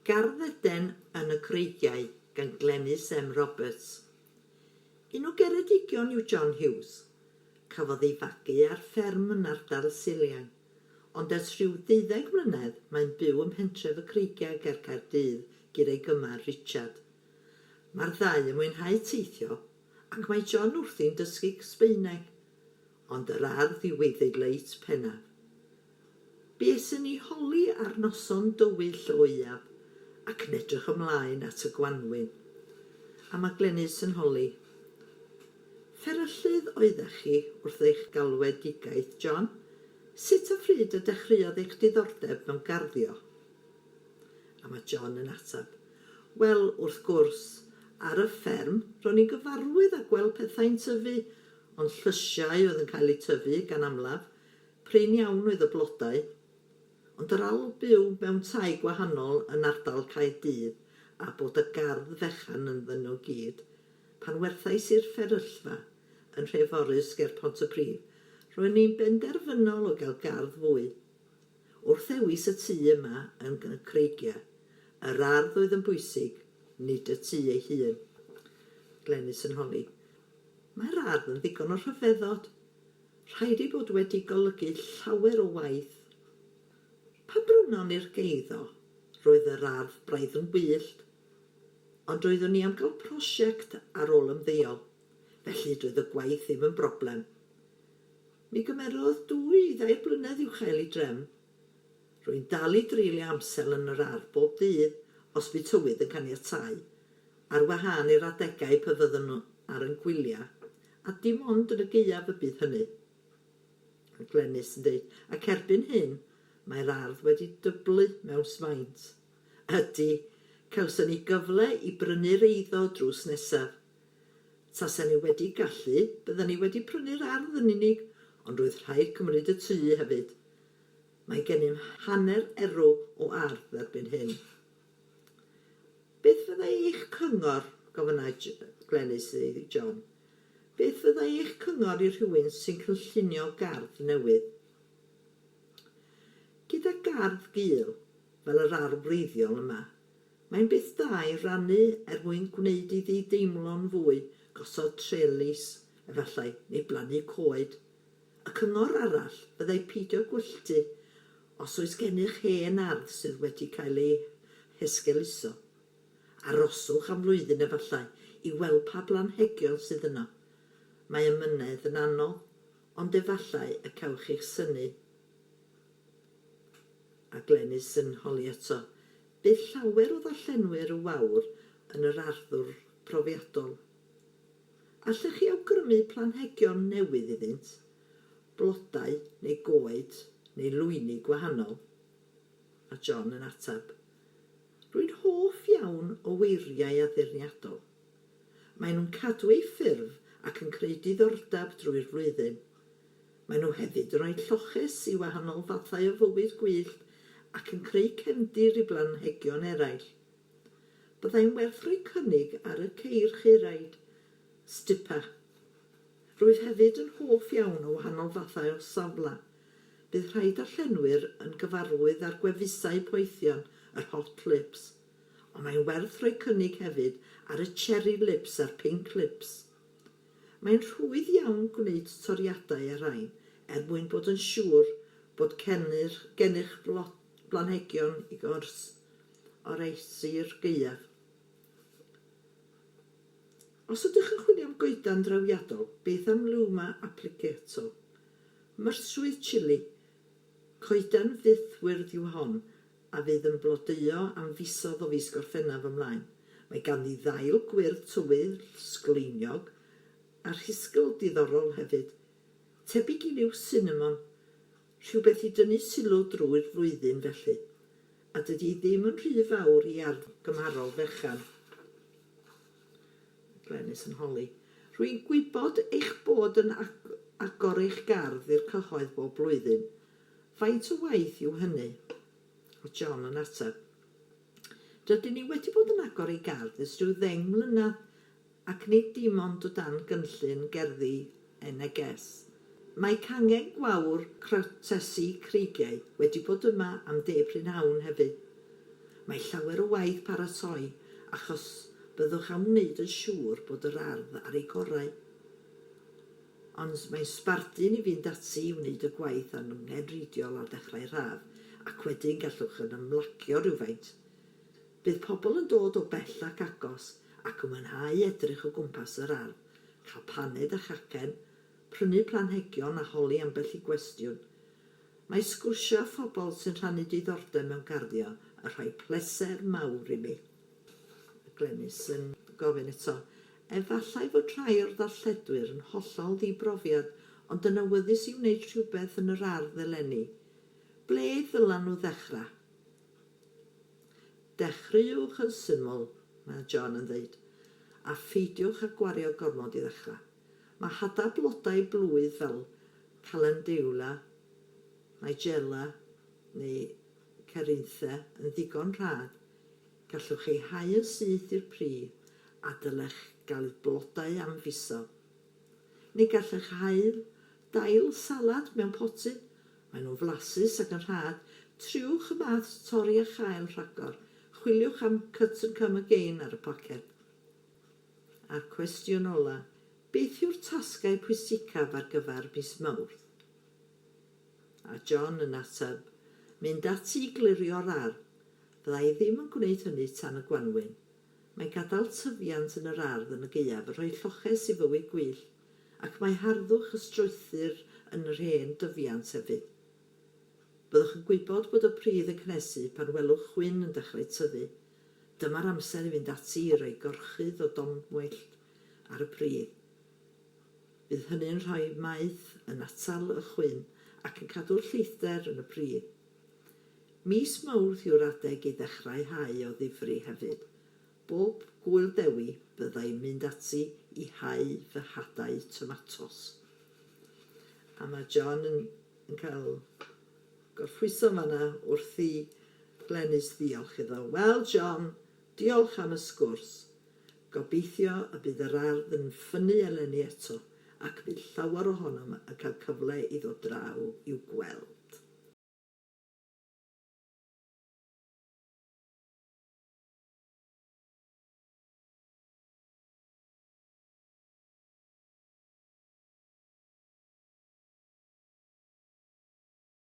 Gardd Eden yn y Creigiau gan Glenys M Roberts. Un o Geredigion yw John Hughes. Cafodd ei fagu ar fferm yn ardal Silian, ond ers rhyw ddeuddeg mlynedd mae'n byw ym mhentref y Creigiau ger Caerdydd gyda'i gymar Richard. Mae'r ddau yn mwynhau teithio ac mae John wrthi'n dysgu Sbaeneg. Ond yr ardd yw ei ddeleit pennaf. Bues yn ei holi ar noson dywyll o aeaf ac yn edrych ymlaen at y gwanwyn. A mae Glenys yn holi. Fferyllydd oeddech chi wrth eich galwedigaeth, John? Sut a phryd y dechreuodd eich diddordeb mewn garddio? A mae John yn ateb, Wel, wrth gwrs, ar y fferm, ro'n i'n gyfarwydd â gweld pethau'n tyfu, ond llysiau oedd yn cael eu tyfu gan amlaf, Prin iawn oedd y blodau. Ond ar ôl byw mewn tai gwahanol yn ardal Caerdydd a bod y gardd fechan ynddyn nhw gyd, pan werthais i'r fferyllfa yn Nhreforys ger Pontypridd, ro'n i'n benderfynol o gael gardd fwy. Wrth ddewis y tŷ yma yn y Creigiau, yr ardd oedd yn bwysig, nid y tŷ ei hun. Glenys yn holi. Mae'r ardd yn ddigon o rhyfeddod. Rhaid ei bod wedi golygu llawer o waith. Pan brynon ni'r geiddo, roedd yr ardd braidd yn wyllt. Ond roeddwn i am gael prosiect ar ôl ymddeol, felly doedd y gwaith ddim yn broblem. Mi gymerodd dwy i dair blynedd i'w chael i drefn. Rwy'n dal i dreulio amser yn yr ardd bob dydd, os bydd tywydd yn caniatáu, ar wahân i'r adegau pan fyddwn ar 'yn gwyliau, a dim ond yn y gaeaf y bydd hynny. A Glenys yn deud, ac erbyn hyn, mae'r ardd wedi dyblu mewn smaint. Ydy, cawson ni gyfle i brynu'r eiddo drws nesaf. Tasen ni wedi gallu, bydden ni wedi prynu'r ardd yn unig, ond roedd rhaid cymryd y tŷ hefyd. Mae gennym hanner erw o ardd erbyn hyn. Beth fyddai eich cyngor, gofynnai Glenys i John, beth fyddai eich cyngor i rhywun sy'n cynllunio gardd newydd? Gyda gardd gul, fel yr ardd wreiddiol yma, mae'n beth da i rannu er mwyn gwneud iddi deimlo'n fwy, gosod trelis, efallai, neu blannu coed. Y cyngor arall fyddai peidio gwylltu os oes gennych hen ardd sydd wedi cael ei hesgeuluso. Aroswch am flwyddyn efallai i weld pa blanhigion sydd yno. Mae amynedd yn anodd, ond efallai y cewch eich synnu. A Glenys yn holi eto, bydd llawer o ddarllenwyr y Wawr yn yr arddwr profiadol. Allech chi awgrymu planhigion newydd iddynt? Blodau neu goed neu lwyni gwahanol? A John yn ateb, Rwy'n hoff iawn o weiriau addurniadol. Maen nhw'n cadw eu ffurf ac yn creu diddordeb drwy'r flwyddyn. Maen nhw hefyd yn rhoi lloches i wahanol fathau o fywyd gwyllt ac yn creu cefndir i blanhigion eraill. Byddai'n werth rhoi cynnig ar y ceirch euraid, Stipa. Rwyf hefyd yn hoff iawn o wahanol fathau o safle. Bydd rhai darllenwyr yn gyfarwydd â'r gwefusau poethion, yr hot lips. Ond mae'n werth rhoi cynnig hefyd ar y cherry lips a'r pink lips. Mae'n rhwydd iawn gwneud toriadau ar rain er mwyn bod yn siŵr bod gennych blanhigion i gwrs oroesi'r gaeaf. Os ydych yn chwilio am goedan drawiadol, beth am Luma applicato? Myrswydd Chile. Coedan fythwyrdd yw hon, a fydd yn blodeuo am fisoedd o fis Gorffennaf ymlaen. Mae ganddi ddail gwyrdd tywyll sgleiniog, a rhisgl diddorol hefyd. Tebyg i liw sinamon. Rhywbeth i dynnu sylw drwy'r flwyddyn felly. A dydy hi ddim yn rhy fawr i ardd gymharol fechan. Glenys yn holi. Rwy'n gwybod eich bod yn agor eich gardd i'r cyhoedd bob blwyddyn. Faint o waith yw hynny? A John yn ateb. Rydyn ni wedi bod yn agor ei gardd ers rhyw ddeng mlynedd ac nid dim ond o dan gynllun gerddi NHS. Mae cangen gwawr Crotesi Creigiau wedi bod yma am de prynhawn hefyd. Mae llawer o waith paratoi achos byddwch am wneud yn siŵr bod yr ardd ar ei gorau. Ond mae'n sbardun i fynd ati i wneud y gwaith angenrheidiol ar ddechrau'r haf ac wedyn gallwch yn ymlacio rhywfaint. Bydd pobl yn dod o bell ac agos ac yn mwynhau edrych o gwmpas yr ardd, cael paned a chacen, prynu planhigion a holi ambell i gwestiwn. Mae sgwrsio â phobl sy'n rhannu diddordeb mewn garddio yn rhoi pleser mawr i mi. Mae Glenys yn gofyn eto, Efallai fod rhai o'r ddarlledwyr yn hollol ddi-brofiad ond yn awyddus i wneud rhywbeth yn yr ardd eleni. Ble ddylan nhw ddechrau? Dechreuwch yn syml, mae John yn ddeud, a pheidiwch â gwario gormod i ddechrau. Mae hadau blodau blwydd fel calendula, nigella neu cerinthe yn ddigon rhad. Gallwch eu hau yn syth i'r pridd a dylech gael blodau am fisoedd. Neu gallech hau dail salad mewn potyn, maen nhw'n flasus ac yn rhad. Trïwch y math torri a chael rhagor, chwiliwch am cut and come again ar y paced. A'r cwestiwn ola', beth yw'r tasgau pwysicaf ar gyfer mis Mawrth? A John yn ateb, Mynd ati i glirio'r ardd. Fydda i ddim yn gwneud hynny tan y gwanwyn. Mae gadael tyfiant yn yr ardd yn y gaeaf yn rhoi lloches i fywyd gwyllt, ac mae harddwch y strwythur yn yr hen dyfiant hefyd. Byddwch yn gwybod bod y pridd yn cynhesu pan welwch chwyn yn dechrau tyfu. Dyma'r amser i fynd ati i roi gorchudd o domwellt ar y pridd. Bydd hynny'n rhoi maeth, yn atal y chwyn ac yn cadw'r lleithder yn y pridd. Mis Mawrth yw'r adeg i ddechrau hau o ddifri hefyd. Bob Gŵyl Dewi bydda i'n mynd ati i hau fy hadau tomatos. A mae John yn yn cael Gorffwyso fan'na wrth i Glenys ddiolch iddo. Wel, John, diolch am y sgwrs. Gobeithio y bydd yr ardd yn ffynnu eleni eto ac bydd llawer ohonom yn cael cyfle i ddod draw i'w gweld.